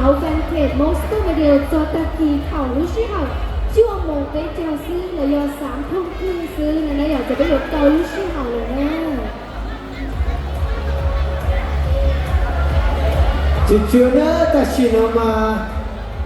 Hauv fanpage Hmoob Super Model txog tag kis thaum lub sij hawm cuaj moos peb caug xwb los yog xav thooj twg xwb no na yom, ces peb yuav kaw lub sij hawm lawm na. Tsuas tsuas na, tam sim no mas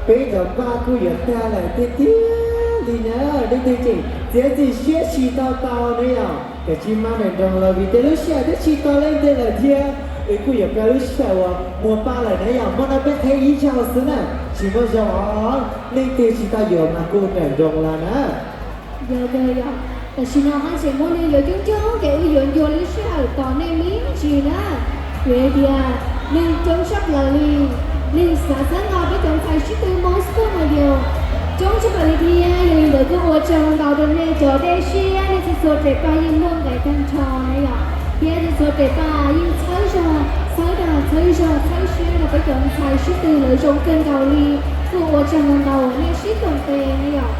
peb cov paj kuj yuav tag lawm tiag tiag li na, leej twg tseem txiav txim siab tsis tau tau na yom, kav tsij maj daim nroos los vim tej lub sij hawm twb tsis tau leej twg lawm thiab, es kuj yuav kaw lub sij hawm uas muag paj lawm na yom. Hmo no peb qhia ib zaug xwb na, tsis muaj zoo os, leej twg tsis tau yuav mas kuj daim nroos los na. Yog, yog, yog. Tam sim no haj tseem muaj neeg yuav coob coob ces wb yuav ncua lub sij hawm tos nej me ntsis na. Vim hais tias neeg coob tshaj plaws li, neeg xav txhawb nqa peb cov ntxhais sib tw Hmoob Super Model coob tshaj plaws li thiab. Yog li ntawd kuj ua tsaug ntau rau nej cov dej siab, nej txhua txhua tes paj yeej muaj nqis tag nrho na yom, thiab txhua txhua tes paj yeej txhawb zog, txhawb dag, txhawb zog, txhawb siab rau peb cov ntxhais sib tw lawv zoo kawg nkaus li. Kuj ua tsaug ntau ntau uas nej sib koom tes na yom.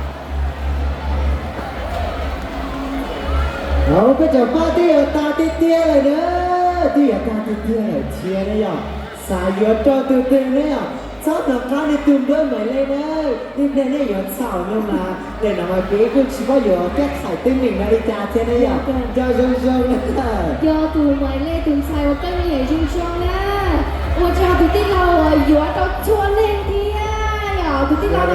Au, peb cov paj twb yuav tag tiag tiag lawm na, twb yuav tag tiag tiag lawm thiab na yom. Xav yuav rau tus twg na yom, txhob hnov qab li tus npawb maim lej na, ib pliag nej yuav txhaum no mas, nim no mas peb kuj tsis paub yuav kaj khais teeb meem no li cas thiab na yom, nco zoo zoo na. Yog tus maim lej tus ntxhais uas koj nyiam zoo zoo na, ua tsaug tus tij laug uas yuav rau txhua leej thiab yom, tus tij laug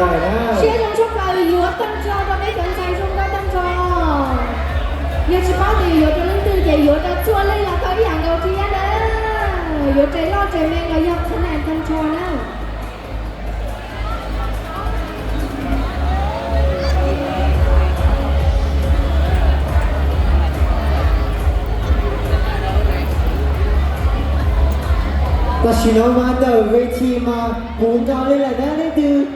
siab zoo tshaj plaws yuav tag nrho rau peb cov ntxhais zoo nkauj tag nrho. Yog tsis paub tias yuav rau leej twg ces yuav rau txhua leej los tau ib yam nkaus thiab na, yuav rais loj rais me los yog qhov neeg tag nrho na. Tam sim no mas ntawm ves this mas puv nkaus li lawm na, leej twg,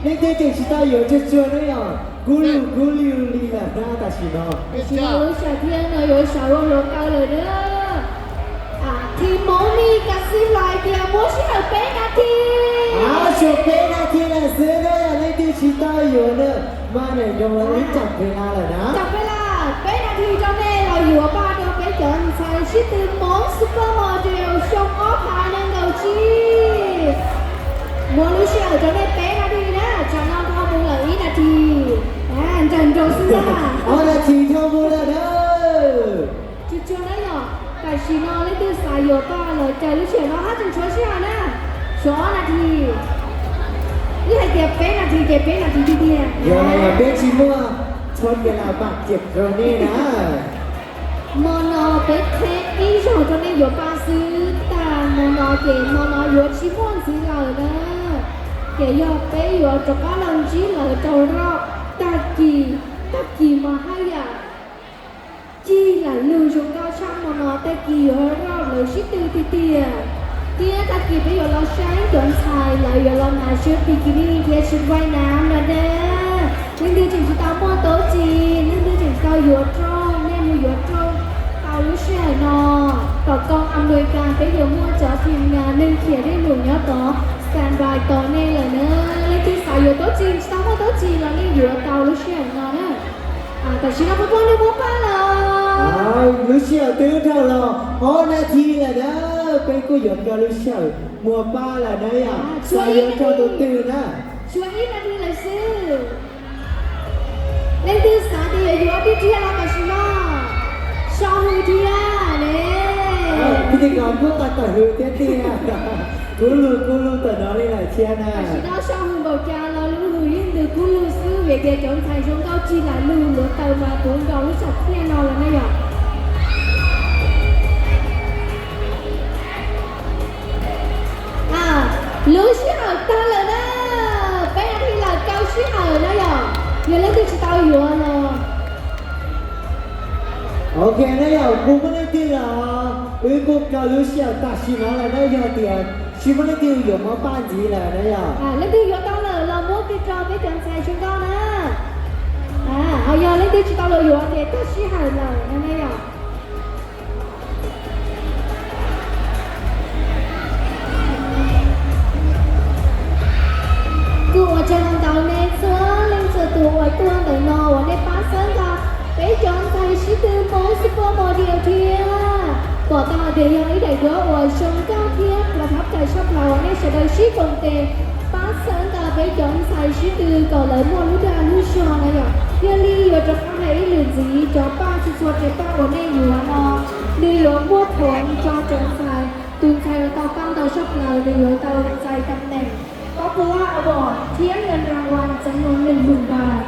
leej twg tseem tsis tau yuav tsuag tsuag ne yom, kub lug kub lug li lawm na tam sim no. Tam sim no lub sij hawm thiab no yuav sawv ua hluav taws lawm na. Thim Hmoob Lis Kas Xib Lais tias muab sij hawm peb nas this. Suav peb nas this lawm xwb na, yog leej twg tsis tau yuav na, mas nim no wb tsam peb nas lawm na. Tsam peb nas, peb nas this rau nej los yuav paj rau peb cov ntxhais sib tw Hmoob Super Model xyoo ob phav nees nkaum tsib. Muab lub sij hawm rau nej peb nas this na, tsam no dhau mus lawm ib nas this. Nrawm nroos xwb ntag. Ob nas this dhau mus lawm na. Tsuag tsuag na yom, tam sim no leej twg xav yuav paj los caw lub sij hawm no hab tseem tshuav sij hawm na, tshuav ob nas this. Wb hais tias peb nas this ces peb nas this tiag tiag. Yog, yog peb tsis muaj txhua tes las pam ciam rau nej na. Hmo no peb qheb ib zaug rau nej yuav paj xwb, tag hmo no ces hmo no yuav tsis muaj ntxiv lawm na. Ces yog peb yuav rov qab los ntsib lawv rau roj tag kis, tag kis mas haj yam cig lam lug zoo nkauj tshaj hmo no, tag kis yuav roj lawv sib tw tiag tiag. Thiab tag kis peb yuav los saib cov ntxhais lawv yuav los hnav siab bikini thiab siab vai nav no na. Leej twg tseem tsis tau muaj tub txib, leej twg tseem tsis tau yuav rooj, nej mus yuav rooj tau lub sij hawm no. Tom koom Amelikas peb yuav muaj cov thim nyas neeg khiav dej num nyob tod standby tos nej lawm na. Leej twg xav yuav tub txib tsis tau muaj tub txib los nej yuav tau lub sij hawm no na. Tam sim no puas muaj neeg muab paj lawm? Lub sij hawm twb dhau los ob nas this lawm na, peb kuj yuav kaw lub sij hawm muab paj lawm na yom. Xav yuav rau tus twg na? Tshuav ib nas this lawm xwb. Leej twg xav tias yuav yuav tiag tiag los tam sim no sau hws thiab ne. Pij tij kos kuj tau tawm hws thiab tiag. Kub lug kub lug tawm no li lawm thiab na. Tam sim no sau hws npaum cas los lub hws yeej ntws kub lug xwb vim tias cov ntxhais zoo nkauj cig lam lug hluav taws mas puv nkaus lub sam thiaj no lawm na yom. Lub sij hawm tag lawm na, peb nas this lawm kaw sij hawm na yom. Yog leej twg tsis tau yuav los. Ok na yom, kuv muaj leej twg los wb kuj kaw lub sij hawm tam sim no lawm na, yog tias tsis muaj leej twg yuav muab paj ntxiv lawm na yom. Leej twg yuav tau lawm los muab kiag rau peb cov ntxhais zoo nkauj na. Ho yog leej twg tsis tau los yuav ces tag sij hawm lawm na yom. Kuj ua tsaug ntau nej txhua leej txhua tus uas tuaj ntawm no uas nej pab txhawb nqa peb cov ntxhais sib tw Hmoob Super Model thiab. Pom tau hais tias yog ib daim duab uas zoo nkauj thiab plas thab tais tshaj plaws uas nej sawv daws sib koom tes Xav tas peb cov ntxhais sib tw kom lawv muaj lub dag lub zog na yom. Thiaj li yuav rov qab hais ib lwm ntxiv, cov paj txhua txhua tus paj uas nej yuav no, nws yuav muaj thuam tso cov ntxhais. Tus ntxhais uas tau paj ntau tshaj plaws nws yuav tau ntxais tam neem, popular award thiab ib yam rau ntawd txeev loo lwm lwm npais.